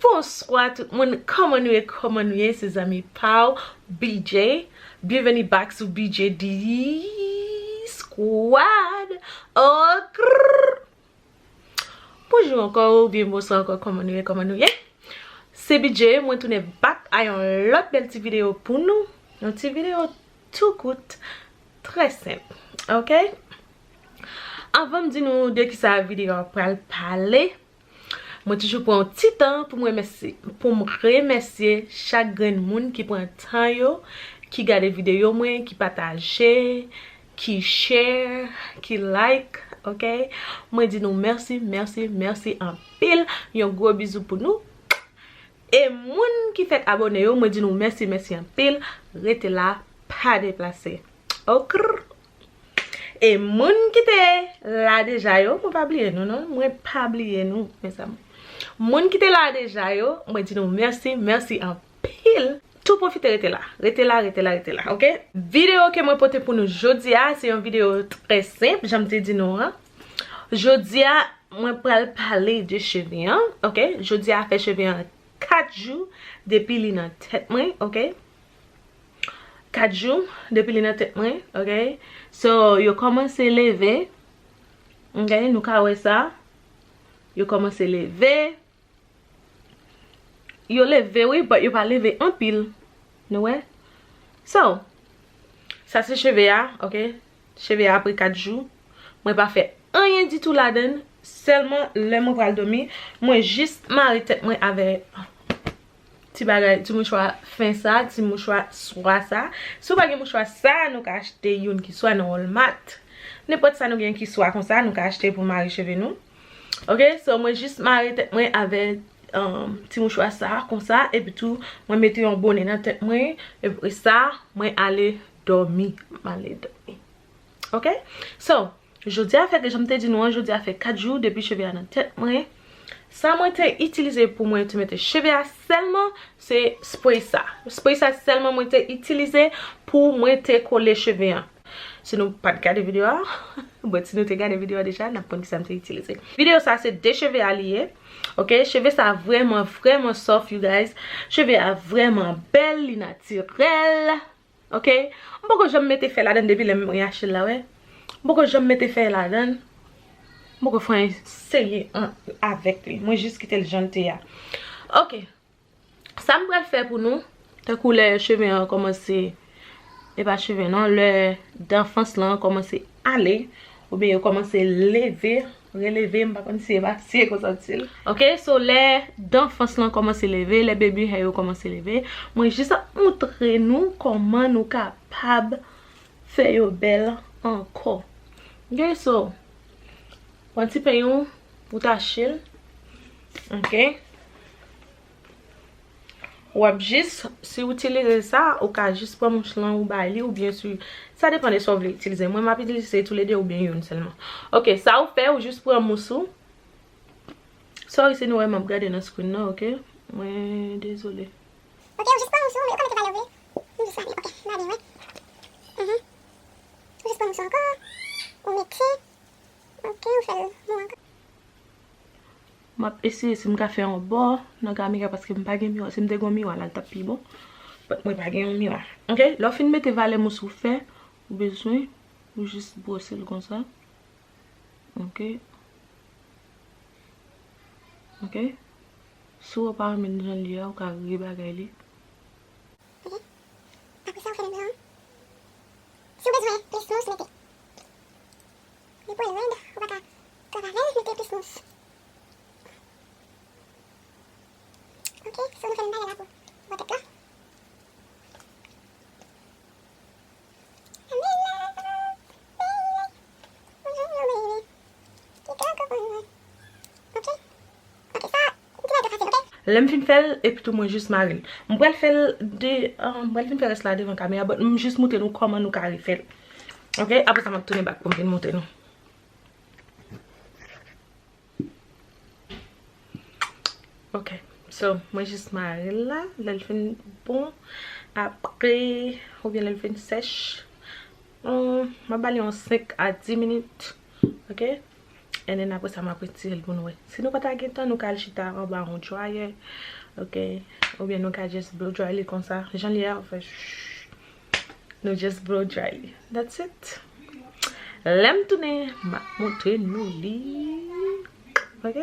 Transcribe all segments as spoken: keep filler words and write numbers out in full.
Bonswa tout moun, kòman nou ye, kòman nou ye? Se zanmi pa w, B J. Bienvenue back sou B J D Squad. Oh, krrr. Bonjou ankò, oubyen bonswa ankò, kòman nou ye, kòman nou ye? Se B J, mwen tounen back a yon lòt bèl ti videyo pou nou. Yon ti videyo tou kout, trè senp, ok? Anvan m di nou de kisa videyo a pral pale, mwen toujou pran yon ti tan pou m remèsye, pou m remèsye chak grenn moun ki pran tan yo, ki gade videyo mwen, ki pataje, ki share, ki like, ok? Mwen di nou mèsi, mèsi, mèsi anpil. Yon gwo bizou pou nou. E moun ki fèk abòne yo, mwen di nou mèsi, mèsi anpil. Rete la, pa deplase. Ok. E moun ki te la deja yo, mwen pa bliye nou non, mwen pa bliye nou, mezanmi. Moun ki te la deja yo, mwen di nou mèsi, mèsi anpil. Tou pwofite rete la, rete la, rete la, rete la, ok? Videyo ke mwen pote pou nou jodi a, se yon videyo trè senp, jan m te di nou an. Jodi a, mwen pral pale de cheve an, ok? Jodi a fè cheve an kat jou depi li nan tèt mwen, ok? Kat jou depi li nan tèt mwen, ok? So, yo kòmanse leve, ok? Nou ka wè sa. Yo kòmanse leve. Yo leve, wi, but yo pa leve anpil. Nou wè? So, sa se cheve a, ok? Cheve a apre kat jou. Mwen pa fè anyen ditou ladann. Sèlman, lè mwen pral dòmi, mwen jis mare tèt mwen avè ti bagay, ti mouchwa fen sa, ti mouchwa swa sa. Si w pa gen mouchwa sa, nou ka achte youn ki swa nan Walmart. Nenpòt sa nou gen ki swa konsa, nou ka achte pou mare cheve nou. Ok, so mwen jis mare tèt mwen avè, um, ti mouchwa sa, konsa, epi tou, mwen mete yon bonè nan tèt mwen, epi sa, mwen ale dòmi. M ale dòmi. Ok? So, jodi a fè, jan m te di nou an, jodi a fè kat jou depi cheve a nan tèt mwen. Sa mwen te itilize pou mwen te mete cheve a sèlman, se spray sa. Spray sa sèlman mwen te itilize pou mwen te kole cheve an. Si nou pa t gade videyo a, but si nou te gade videyo a deja, n ap konn kisa m te itilize. Videyo sa se de cheve a li ye. Ok, cheve sa vrèman, vrèman soft, you guys. Cheve a vrèman bèl, li natirèl. Ok, m poko janm mete fè ladann depi lè m achte l la, wè. M poko janm mete fè ladann. M poko fè anyen serye an, avèk li. Mwen jis kite l jan l te a. Ok. Sa m pral fè pou nou, tankou lè cheve an kòmanse, e pa cheve non, lè danfans lan kòmanse ale, oubyen yo kòmanse leve, releve, m pa konn si e pa, si e konsa w di l. Ok, so lè danfans lan kòmanse leve, lè baby hair yo kòmanse leve, mwen jis ap montre nou kòman nou kapab fè yo bèl ankò. Ok, so, pran ti peny ou, ou tache l. Ok. W ap jis, si w itilize sa, ou ka jis pran mouch lan, ou bay li, oubyen si, sa depann de sa w vle itilize. Mwen, m ap itilize toulede oubyen youn sèlman. Ok, sa ou fè, ou jis pran mous ou. Sorry si nou wè m ap gade nan screen nan, ok? Mwen dezole. Ok, ou jis pran mous ou, ou ka mete valè ou vle. M jis lave, ok, lave, wi. Mhm. Ou jis pran mous ou ankò, ou mete, ok, ou fè l mou ankò. M ap eseye si m ka fè yon bò nan kamera paske m pa gen miwa. Si m te gen yon miwa la, l t ap pi bon. But mwen pa gen yon miwa. Ok, lè w fin mete valè mous ou fè, ou bezwen, ou jis bwose l konsa. Ok. Ok. Si w pa renmen jan l ye a, ou ka rebagay li. Ok. Apre sa, ou fè menm jan an. Si w bezwen plis mous, mete. Li pou rèd, ou pa ka twò avè l, mete plis mous. Ok, so nou fè menm bagay la pou bò tèt la. Lè m fin fè l, epi tou mwen jis mare l. M pral fè l de, ah, m pral fin fè rès la devan kamera, but m jis montre nou kòman nou ka refè l. Ok, apre sa m ap tounen back pou m vin montre nou. Ok, so, mwen jis mare l la, lè l fin bon, apre, oubyen lè l fin sèch, hum, m ap ba li yon senk a dis minit, ok? And then apre sa, m ap retire l pou nou wè. Si nou pa ta gen tan, nou ka al chita anba yon dryer, ok? Oubyen nou ka just blow dry li konsa. Jan li a, ou fè shh. Nou just blow dry li. That's it. Lè m tounen, m ap montre nou li. Ok?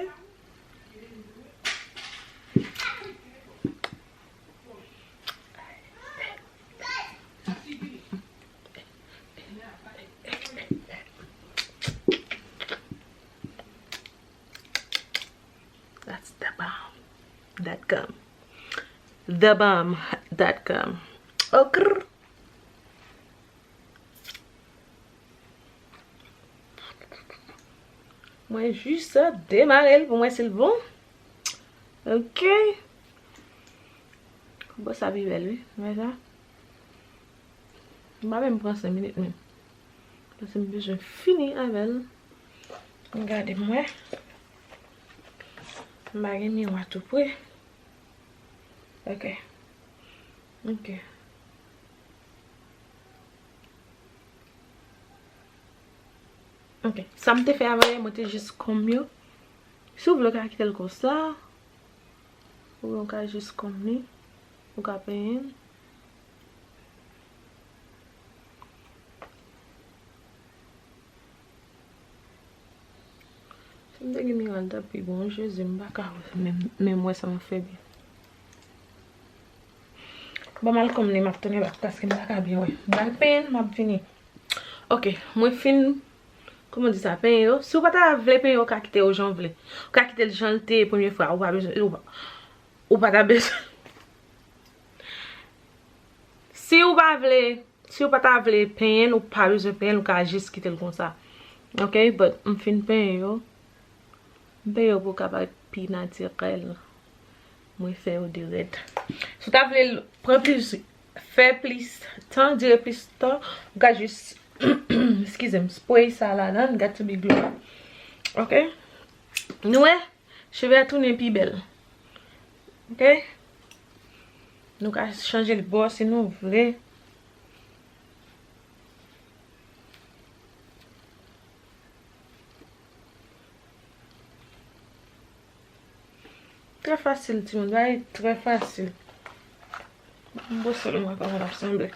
That's the bomb dot com. The bomb dot com. Ok. Mwen jis demare l pou mwen si l bon. Ok. Bon, sa pi bèl, wi. Wè sa? M pa menm pran senk minit menm. Paske m bezwen fini avè l. Gade m wè. M pa gen miwa tou pre. Ok. Ok. Ok. Sa m te fè avan yè, mwen te jis konm yo. Si w vle, w ka kite l konsa. Oubyen w ka jis konm li. Ou ka penyen l. Si m te gen miwa, l t ap pi bon, Jezi, m pa ka wè, menm, menm wè sa m ap fè byen. Ban m al konm li, m ap tounen bak, paske m pa ka byen wè. M al penyen l, m ap vini. Ok, mwen fin, kòman di sa, penyen yo. Si w pa ta vle penyen, w ka kite yo jan w vle. Ou ka kite l jan l te ye premye fwa, ou pa bezwen, ou pa, ou pa ta bezwen. Si w pa vle, si w pa ta vle penyen l, ou pa bezwen penyen l, ou ka jis kite l konsa. Ok, but m fin penyen yo. M penyen yo pou w ka parèt pi natirèl. Mwen fè yo de rèd. Si w ta vle l pran plis, fè plis tan, dire plis tan, ou ka jis, eskize m, spray sa ladan, got to be glue. Ok? Nou wè? Cheve a tounen pi bèl. Ok? Nou ka chanje l bò si nou vle. Trè fasil, timoun. Bagay trè fasil. M bwose l, m wè kòman l ap sanble.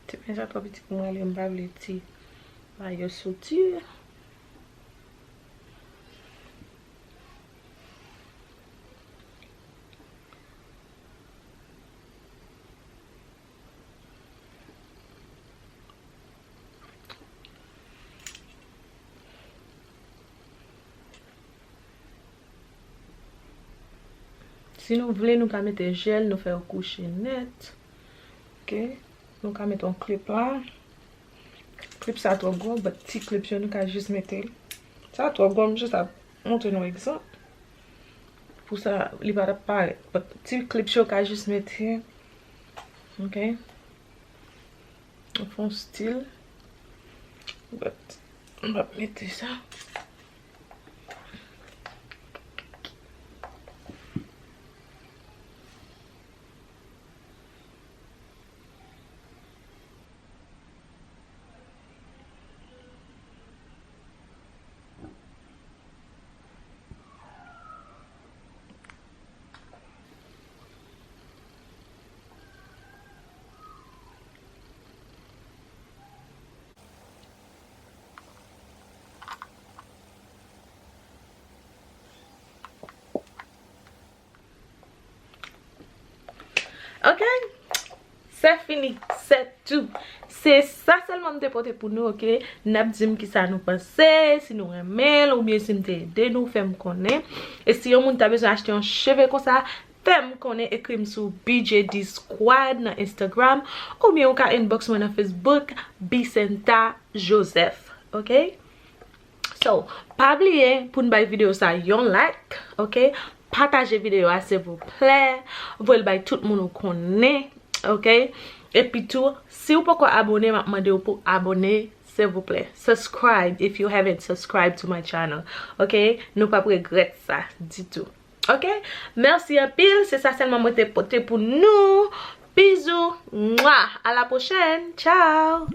Ti pen sa twò piti pou mwen, li, m pa vle ti bagay yo soti. Si nou vle, nou ka mete jèl, nou fè yo kouche nèt. Ok. Nou ka mete yon klip la. Klip sa twò gwo, but ti klip yo, nou ka jis mete l. Sa twò gwo, m jis ap montre nou egzanp. Pou sa, li pa t ap parèt. But ti klip yo ka jis mete. Ok. Ou fè yon stil. But, m p ap mete sa. Ok? Se fini, se tou. Se sa sèlman m te pote pou nou, ok? N ap di m kisa nou panse, si nou renmen l, oubyen si m te ede nou, fè m konnen. E si yon moun ta bezwen achte yon cheve konsa, fè m konnen, ekri m sou B J D Squad nan Instagram, oubyen ou ka inbox mwen nan Facebook, Bicenta Joseph, ok? So, pa bliye pou n bay videyo sa yon like, ok? Pataje videyo a, silvouplè. Voye l bay tout moun ou konnen, ok? Epi tou, si w poko abone, m ap mande w pou abone, Silvouplè, subscribe if you haven't subscribed to my channel. Ok? Nou p ap regrèt sa ditou. Ok? Mèsi anpil. Se sa sèlman mwen te pote pou nou. Bizou. Mwa. A la pwochèn. Ciao.